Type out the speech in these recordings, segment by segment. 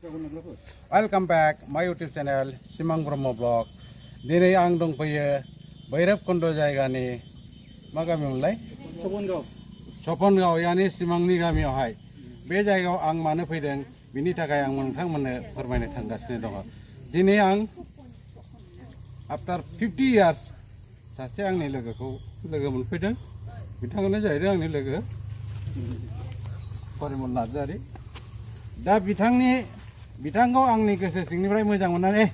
Welcome back my YouTube channel Simang Brahmo Vlog. Dini ang dongfaiyo Bhairabkundo jaygani मा गामि मोनलाय सपनगाव यानि सिमांनि गामियावहाय बे जायगायाव आं मानो फैदों बिनि थाखाय आं नोंथांमोननो फोरमायनो थांगासिनो दङ। दिनै आं आफ्टर 50 years सासे आंनि लोगोखौ लोगो मोनफैदों। बिथाङानो जाहैदों आंनि लोगो परिमल नार्जारि। दा बिथांखौ आंनि गोसो सिंनिफ्राय मोजां मोननानै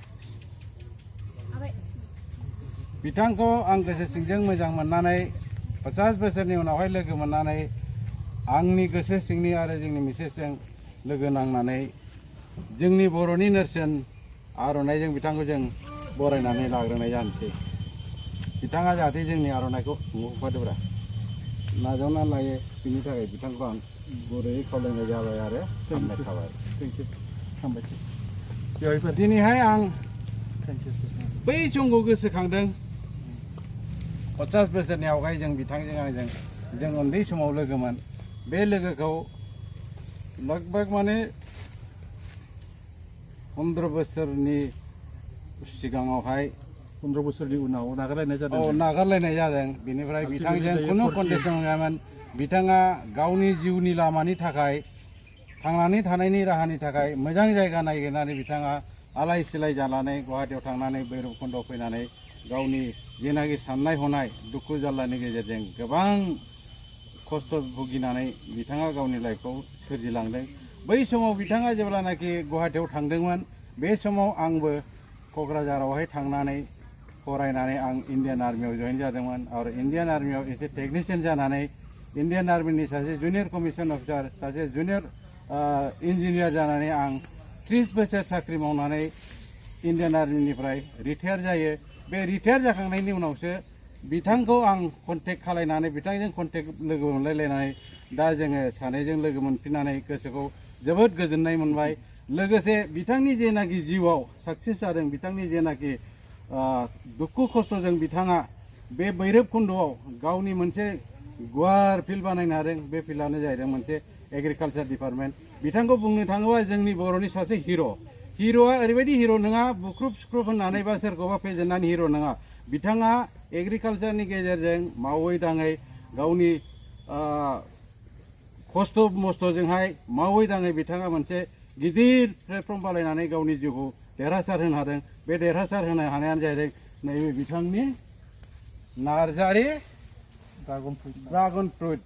बिथांखौ आं गोसो सिंजों मोजां मोननानै 50 बोसोरनि उनावहाय लोगो मोननानै आंनि गोसो सिंनि आरो जोंनि मिसेसजों लोगो नांनानै जोंनि बर'नि नेरसोन आर'नाइजों बिथांखौ जों बरायनानै लाग्रोनाय जानोसै। बिथाङा जाहाथे जोंनि आर'नाइखौ नुफादोब्रा नाजावना लायो बिनि थाखाय बिथांखौ आं गुरैयै खावलायनाय जाबाय आरो हामनाय थाबाय। दिनैहाय आं बै समखौ गोसोखांदों 50 बोसोरनि आवगाय जों बिथांजों आंजों जों उन्दै समाव लोगोमोन। बे लोगोखौ लगभग माने 15 बोसोरनि सिगाङावहाय 15 बोसोरनि उनाव नागारलायनाय जादों। बिनिफ्राय बिथांजों खुनु कन्डिसन गैयामोन। बिथाङा गावनि जिउनि लामानि थाखाय थांनानै थानायनि राहानि थाखाय मोजां जायगा नागिरनानै बिथाङा आलाय सिलाय जानानै गुवाहाटीयाव थांनानै भैरबकुन्द'आव फैनानै गावनि जेनाखि साननाय हनाय दुखु जारलानि गेजेरजों गोबां खस्थ' भुगिनानै बिथाङा गावनि लाइफखौ सोरजिलांदों। बै समाव बिथाङा जेब्लानाखि गुवाहाटीयाव थांदोंमोन बे समाव आंबो क'क्राझारावहाय थांनानै फरायनानै आं इण्डियान आर्मियाव जइन जादोंमोन आरो इण्डियान आर्मियाव एसे टेकनिशियान जानानै इण्डियान आर्मिनि सासे जुनियर कमिसन अफिसार सासे जुनियर इन्जिनियार जानानै आं 30 बोसोर साख्रि मावनानै इण्डियान आर्मिनिफ्राय रिटायार जायो। बे रिटायार जाखांनायनि उनावसो बिथांखौ आं कन्टेक्ट खालायनानै बिथांजों कन्टेक्ट लोगो मोनलायलायनानै दा जोङो सानैजों लोगो मोनफिननानै गोसोखौ जोबोद गोजोननाय मोनबाय। लोगोसे बिथांनि जेनाखि जिउआव साक्सेस जादों बिथांनि जेनाखि दुखु खस्थ'जों बिथाङा बे भैरबकुन्द'आव गावनि मोनसे गुवार फिल्ड बानायनो हादों। बे फिल्डआनो जाहैदों मोनसे एग्रिकालचार डिपार्टमेन्ट। बिथांखौ बुंनो थाङोबा जोंनि बर'नि सासे हिर'आ ओरैबायदि हिर' नङा बुख्रुब सुख्रुब होननानै बा सोरखौबा फेजेननानै हिर' नङा। बिथाङा एग्रिकालचारनि गेजेरजों मावै दाङै गावनि खस्थ' मस्थ'जोंहाय मावै दाङै बिथाङा मोनसे गिदिर प्लेटफर्म बानायनानै गावनि जिउखौ देरहासार होनो हादों। बे देरहासार होनो हानायानो जाहैदों नैबे बिथांनि नार्जारि ड्रागन फ्रुइट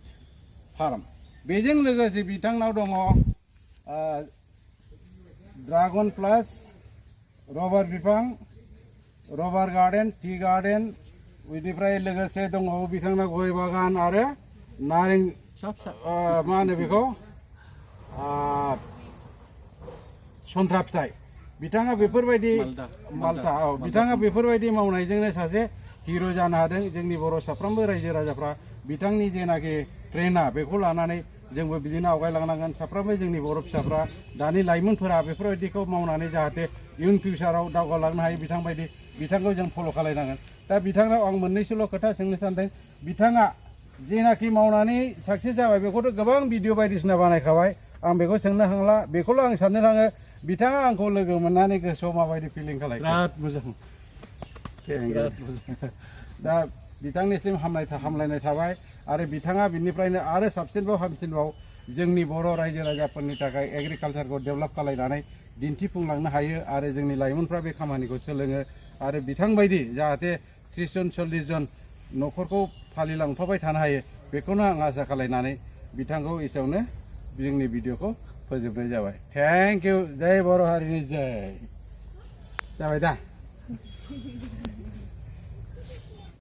फार्म। बेजों लोगोसे बिथांनाव दङ ड्रागन प्लास रबार बिफां रबार गार्डेन टि गार्डेन बिनिफ्राय लोगोसे दङ बिथांना गय बागान आरो नारें मा होनो बेखौ सन्थ्रा फिथाइ। बिथाङा बेफोरबायदि माल्टा बिथाङा बेफोरबायदि मावनायजोंनो सासे हिर' जानो हादों। जोंनि बर' साफ्रोमबो रायजो राजाफ्रा बिथांनि जेनाखि प्रेरणा बेखौ लानानै जोंबो बिदिनो आवगायलांनांगोन। साफ्रोमबो जोंनि बर' फिसाफ्रा दानि लाइमोनफोरा बेफोरबायदिखौ मावनानै जाहाथे इयुन फिउचाराव दावगालांनो हायो बिथांखौ जों फल' खालायनांगोन। दा बिथांनाव आं मोननैसोल' खोथा सोंनो सानदों। बिथाङा जेनाखि मावनानै साक्सेस जाबाय बेखौथ' गोबां भिडिअ बायदिसिना बानायखाबाय। आं बेखौ सोंनो थांला। बेखौल' आं साननो थाङो बिथाङा आंखौ लोगो मोननानै गोसोआव माबायदि फिलिं खालाय? बिराद मोजां। दा बिथांनिसिम हामलायनाय थाबाय आरो बिथाङा बिनिफ्रायनो आरो साबसिनबाव हामसिनबाव जोंनि बर' रायजो राजाफोरनि थाखाय एग्रिकालचारखौ डेभेलप खालायनानै दिन्थिफुंलांनो हायो आरो जोंनि लाइमोनफ्रा बे खामानिखौ सोलोङो आरो बिथांबायदि जाहाथे 30 जन 40 जन न'खरखौ फालिलांफाबाय थानो हायो बेखौनो आं आसा खालायनानै बिथांखौ एसेयावनो जोंनि भिडिअखौ फोजोबनाय जाबाय। Thank you. जय बर' हारिनि जय। जाबाय दा?